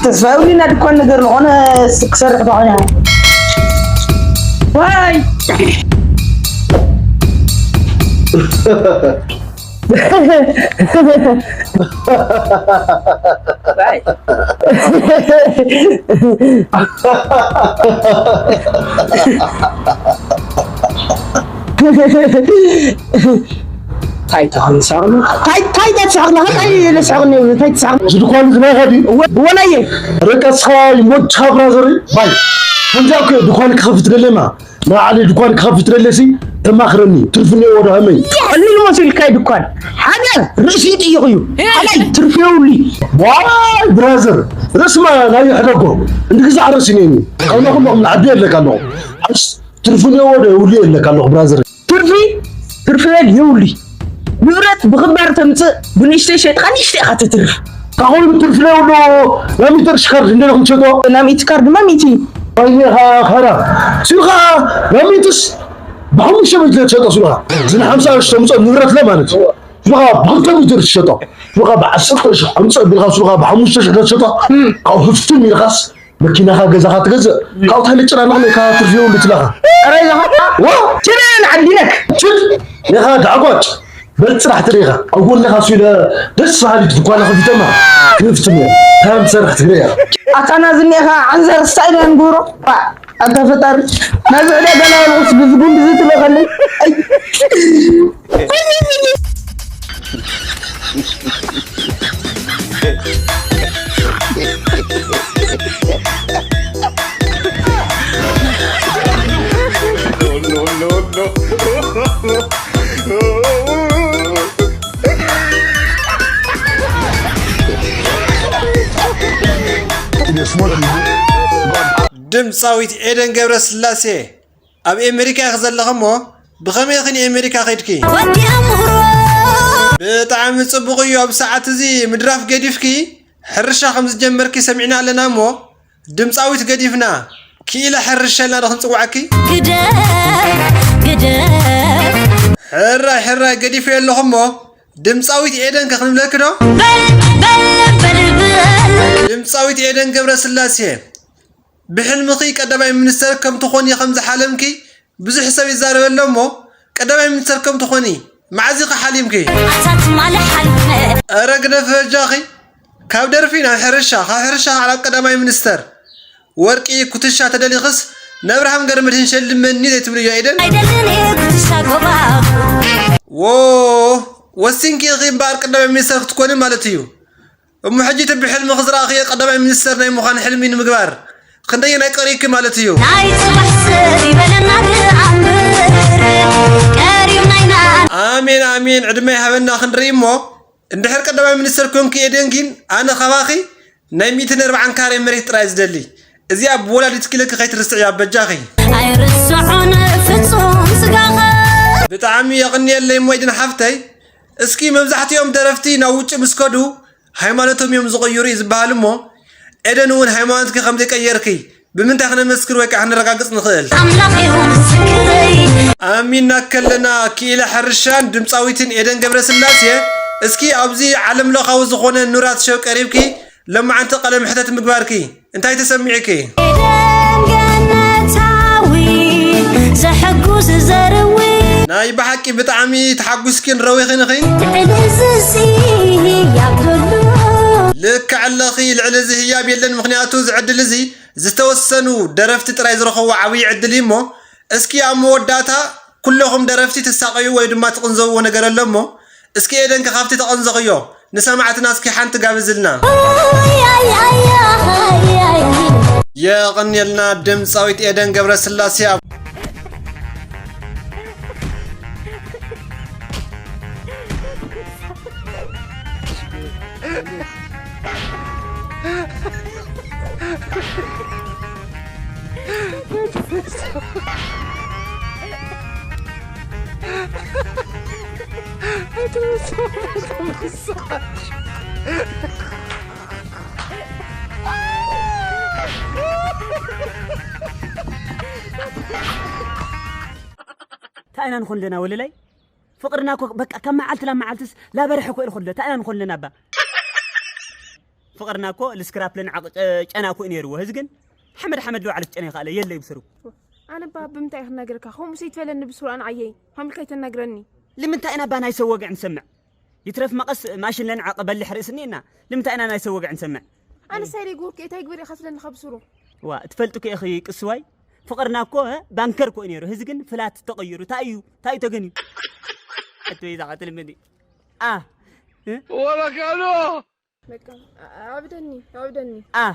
ተስፋ ይብልና ድኳን ነገር ዝኾነ ክሰርሕ ተኾነ። ዋይ! እንታይ ትኾን ዝስሕቕኒ? እንታይ እንታይ እንታይ ትስሕቕኒ? እንታይ ትስሕቕኒ? እዚ ድኳን እዚ ናይኻ ድዩ? እወ- እወ ናየ። ረቀስኻ ይሞትካ ብራዘር ባይ። ከምዚኣ እኮ ድኳን ክኸፍት ደለማ። ንዓሊ ድኳን ክኸፍት ደለሲ ተማኽረኒ። ትርፊ እኒኦ ወደ ሃመይ። ቀሊል መሲልካ እዩ ድኳን። ሓደ ርእሲ ይጥይቕ እዩ። ካልኣይ ትርፊ የብሉ። ዋይ ብራዘር ርእስማ ናይ ሕደጎ። እንድግዛዕ ርእሲ ነኒ። ካብ ናኹም ዓዲ የለካ ኣለኹ። ኣስ ትርፊ እኒኦ ወደ የብሉ የለካ ኣለኹ ብራዘር። ትርፊ ትርፊ በል የብሉይ። ንብረት ብኽባር ተምፅእ ብንእሽተይ ሸጥካ ንእሽተይ ኢኻ ትትርፍ። ካብኡ ትርፊ ዘይብሉ ናይ ሚተር ሽካርድ እንደ ኢኹም ትሸጦ? ናይ ሚእቲ ካርድ ድማ ሚእቲ። ወይኔ ኻራ ሲልኻ ናይ ሚእትስ ብሓሙሽተ ሚእቲ ትሸጦ ሲልኻ እዚ ንሓምሳ ቅርሺ ተምፅኦ ንብረት ለ ማለት እዩ። ሲልኻ ብክልተ ሚእቲ ትሸጦ ሲልኻ ብዓሰርተ ሺሕ ኣምፅኦ ቢልካ ሲልኻ ብሓሙሽተ ሺሕ ትሸጦ ካብ ህፍትም ኢልካስ መኪናኻ ገዛኻ ትገዝእ ካብኡ እንታይ ልጭናንቕ ኢልካ ትርፊ የብሉ ትለኻ። ኧረ ኢኻ ዋ ችንን ዓዲነክ ችድ ኢኻ ዳዕጓጭ በል ጽራሕ ትርኢ ኢኻ ኣብ ጎንኻ ስኢለ ደስ በሃሊት ድኳና ከፊተማ ክፍትም እየ ታም ትሰርሕ ትግረ እያ። ኣታ ናዚ እኒኤኻ ዓንዘር ስታይል እያ ንገብሮ። ዋ ኣንታ ፈጣሪ ናዚ ዕዳጋ ናይ ርሑስ ብዚ ጉንዲ እዚ ትልእኸለይ። ኣይ ድምፃዊት ኤደን ገብረስላሴ ኣብ ኤመሪካ ኢኺ ዘለኺ እሞ ብኸመይ ኢኺ ንኤመሪካ ከይድኪ? ወዲ ኣምሮ ብጣዕሚ ጽቡቕ እዩ። ኣብ ሰዓት እዚ ምድራፍ ገዲፍኪ ሕርሻ ከም ዝጀመርኪ ሰሚዕና ኣለና እሞ ድምጻዊት ገዲፍና ክኢላ ሕርሻ ኢልና ዶ ክንጽውዓኪ? ግደፍ ግደፍ ሕራይ ሕራይ ገዲፈዮ ኣለኹ እሞ ድምጻዊት ኤደን ከ ክንብለኪ ዶ? በል በል በል በል ድምጻዊት ኤደን ገብረስላሴ ብሕልምኺ ቀዳማይ ሚኒስተር ከም ትኾኒ ከም ዝሓለምኪ ብዙሕ ሰብ ይዛረብ ኣሎ እሞ ቀዳማይ ሚኒስተር ከም ትኾኒ መዓዝ ኢኺ ሓሊምኪ? ኣታ ትማሊ ሓሊመ። ኧረ ግደፊ በጃኺ ካብ ደርፊ ናብ ሕርሻ ካብ ሕርሻ ናብ ቀዳማይ ሚኒስተር ወርቂ ኩትሻ ተደሊኽስ ንኣብርሃም ገብረመድህን ሸልመኒ ዘይትብልዮ ኤደን? ኣይደልን እየ ኩትሻ ጎባጉብ። ዎ ወሲንኪ ኢኺ እምበኣር ቀዳማይ ሚኒስተር ክትኮኒ ማለት እዩ። እሞ ሕጂ እቲ ብሕልሚ ክዝረኣኽዮ ቀዳማይ ሚኒስተር ናይ ምዃን ሕልሚ ንምግባር ክንደየናይ ቀሪብኪ ማለት እዩ? ናይ ጽባሕ ሰብ ይበለና ደኣ እምበር ቀሪብና ኢና። ኣሜን ኣሜን ዕድመ ይሃበና ክንርኢ እሞ እንድሕር ቀዳማይ ሚኒስተር ኮንኪ ኤደን ግን ኣነ ካባኺ ናይ ሚእትን ኣርባዓን ካሬ መሬት ጥራይ ዝደሊ እዚኣ ብወላዲትኪ ኢለኪ ከይትርስዕያ በጃኺ። ኣይርስዖን ፍጹም ስጋኻ። ብጣዕሚ የቕንየለይ እሞ ኤደን ሓፍተይ እስኪ መብዛሕትኦም ደረፍቲ ናብ ውጭ ምስ ከዱ ሃይማኖቶም እዮም ዝቕይሩ እዩ ዝበሃል እሞ ኤደን እውን ሃይማኖትኪ ከም ዘይቀየርኪ ብምንታይ ክነመስክር ወይ ከዓ ክነረጋግፅ ንኽእል? ኣምላኽ እዩ ምስክረይ። ኣሚንና ከለና ክኢላ ሕርሻን ድምፃዊትን ኤደን ገብረስላሴ እስኪ ኣብዚ ዓለም ለኻዊ ዝኾነ ኑራት ሸው ቀሪብኪ ለማዓንቲ ቃለ መሕተት ምግባርኪ እንታይ ተሰሚዑኪ? ኤደን ገነታዊ ዘሐጉስ ዘርዊ ናይ ብሓቂ ብጣዕሚ ተሓጉስኪን ረዊኺን ኢኺ። ልዕሊ እዚ ህያብ ዘሎ ልክዕ ኣለኺ ልዕሊ እዚ ህያብ የለን ምኽንያቱ እዚ ዕድል እዚ ዝተወሰኑ ደረፍቲ ጥራይ ዝረኸብዎ ዓብዪ ዕድል እዩ እሞ እስኪ ኣብ መወዳእታ ኩለኹም ደረፍቲ ትሳቐዩ ወይ ድማ ትቕንዘብዎ ነገር ኣሎ እሞ እስኪ ኤደን ከ ካብቲ ተቐንዘኽዮ ንሰማዕትና እስኪ ሓንቲ ጋብዝልና። የቐንየልና ድምፃዊት ኤደን ገብረስላሴ ኣብ እንታይ ኢና ንኾን ኣለና ወለላይ? ፍቕርና እኮ በቃ ካብ መዓልቲ ናብ መዓልትስ ላበርሐ እኮ ኢሉ ከሎ እንታይ ኢና ንኾን ኣለና እባ? ፍቕርና እኮ ልስክራፕ ለንዓቕ ጨ-፣ ጨና እኮ እዩ ነይርዎ። ህዚ ግን ሓመድ ሓመድ ልባዕሉ ክጨነ ይኽኣለ የለ ይብስሩ። ኣነ እባ ብምንታይ ክነግረካ? ከምኡ ሰይትበለኒ ብስሩ ኣነ ዓየይ። ሃምልካ ኣይተናግረኒ። ልምንታይ ኢና እባ ናይ ሰብ ወግዒ ንሰምዕ? ይትረፍ መቐስ ማሽን ለንዓቕ በልሕ ርእሲ እኒኤና። ልምንታይ ኢና ናይ ሰብ ወግዒ ንሰምዕ? ኣነ ሳይደይ ግበርኩ፣ እንታይ ግበር ኢኻ ትብለኒ ካብ ስሩ? ዋ፣ ትፈልጡ ከ ኢኺ ቅስዋይ? ፍቕርና እኮ፣ እ፣ ባንከር እኮ እዩ ነይሩ። ህዚ ግን ፍላት ተቐይሩ። እንታይ እዩ? እንታይ እዩ ተገንዩ? ኣትበይ እዛ ቀትል ምኒ? ኣ፣ እ? ወበካሎ! በቃ፣ ኣ-፣ ኣብደኒ፣ ኣብደኒ። ኣ።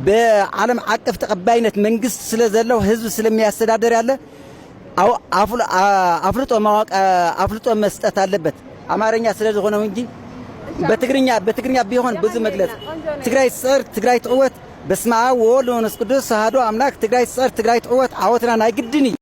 ብዓለም ዓቀፍ ተቐባይነት መንግስት ስለ ዘለው ህዝብ ስለሚያስተዳደር ያለ ኣው-፣ ኣፍል-፣ ኣ-፣ ኣፍልጦ ማወቅ፣ ኣ-፣ ኣፍልጦ መስጠት ኣለበት። ኣማርኛ ስለ ዝኾነ እንጂ በትግርኛ፣ በትግርኛ ቢሆን ብዙ መግለጽ። ትግራይ ትስዕር፣ ትግራይ ትዕወት። በስመ አብ ወወልድ ወመንፈስ ቅዱስ አሐዱ አምላክ። ትግራይ ትስዕር፣ ትግራይ ትዕወት። ዓወትና ናይ ግድን እዩ።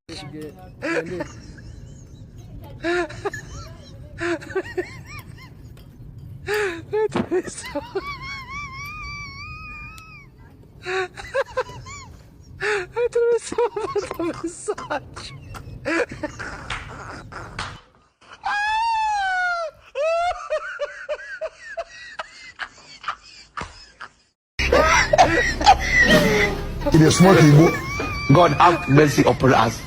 It is smoking. God have mercy upon us.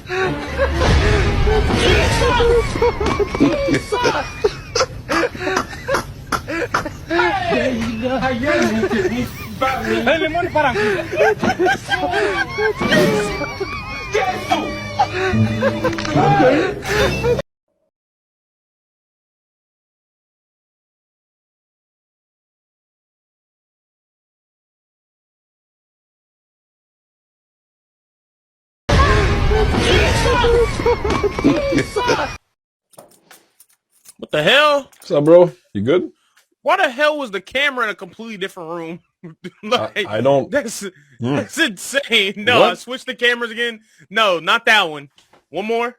What the hell? What's up, bro? You good? Why the hell was the camera in a completely different room? Like, I, I don't. That's, hmm. That's insane. No, what? Switch the cameras again. No, not that one. One more.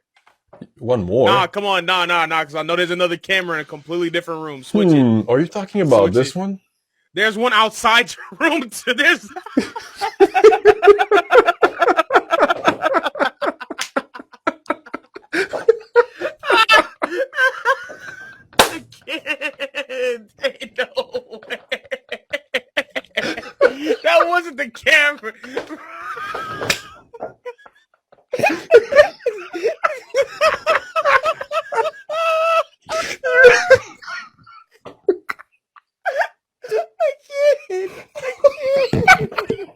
One more. Nah, come on, nah, nah, nah, because I know there's another camera in a completely different room. Switch hmm, it. Are you talking about switch this it. One? There's one outside your room too. There's I can't. Ain't no way. That wasn't the camera. I can't. I can't.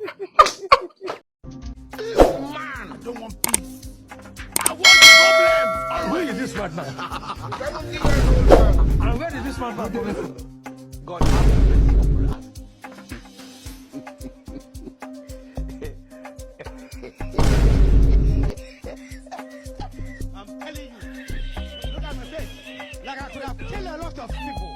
Man, I don't want peace. I want problems. Where is this madman? And where is this madman coming from? God have mercy upon us. I'm telling you, look at my face. Like I could have killed a lot of people.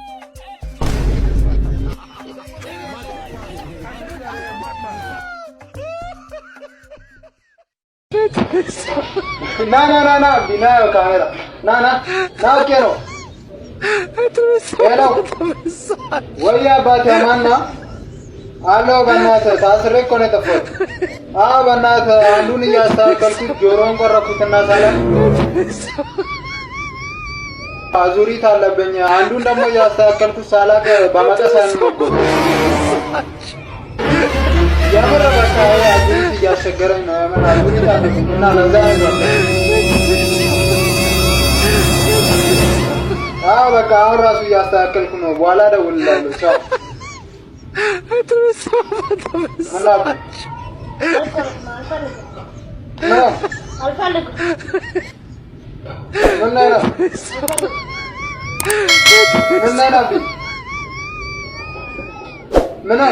ና፣ ና፣ ና፣ ና፣ ና፣ ካሜራ። ና፣ ና፣ ና፣ ኦኬ ነው። ሄሎ። ወይ አባቴ፣ አማን ነው? አለው፣ በእናትህ ታስሬ እኮ ነው የጠፋሁት። አዎ፣ በእናትህ አንዱን እያስተካከልኩት ጆሮውን ቆረኩትና ሳላቅ አዙሪት አለብኝ። አንዱን ደግሞ እያስተካከልኩት ሳላቅ በመቀስ አንሞጎ የምር በቃ ይሄ አዙሪት እያስቸገረኝ ነው። የምር አዙሪት አለብኝ እና ለዛ ነው። አዎ፣ በቃ አሁን ራሱ እያስተካከልኩ ነው። በኋላ እደውልልሃለሁ። ቻው። ምን ላኩ? አልፈልግም፣ አልፈልግም። ምን? አልፈልግም። ምን ነው? ምን ነው? ምን ነው?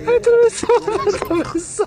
Atravessou, atravessou.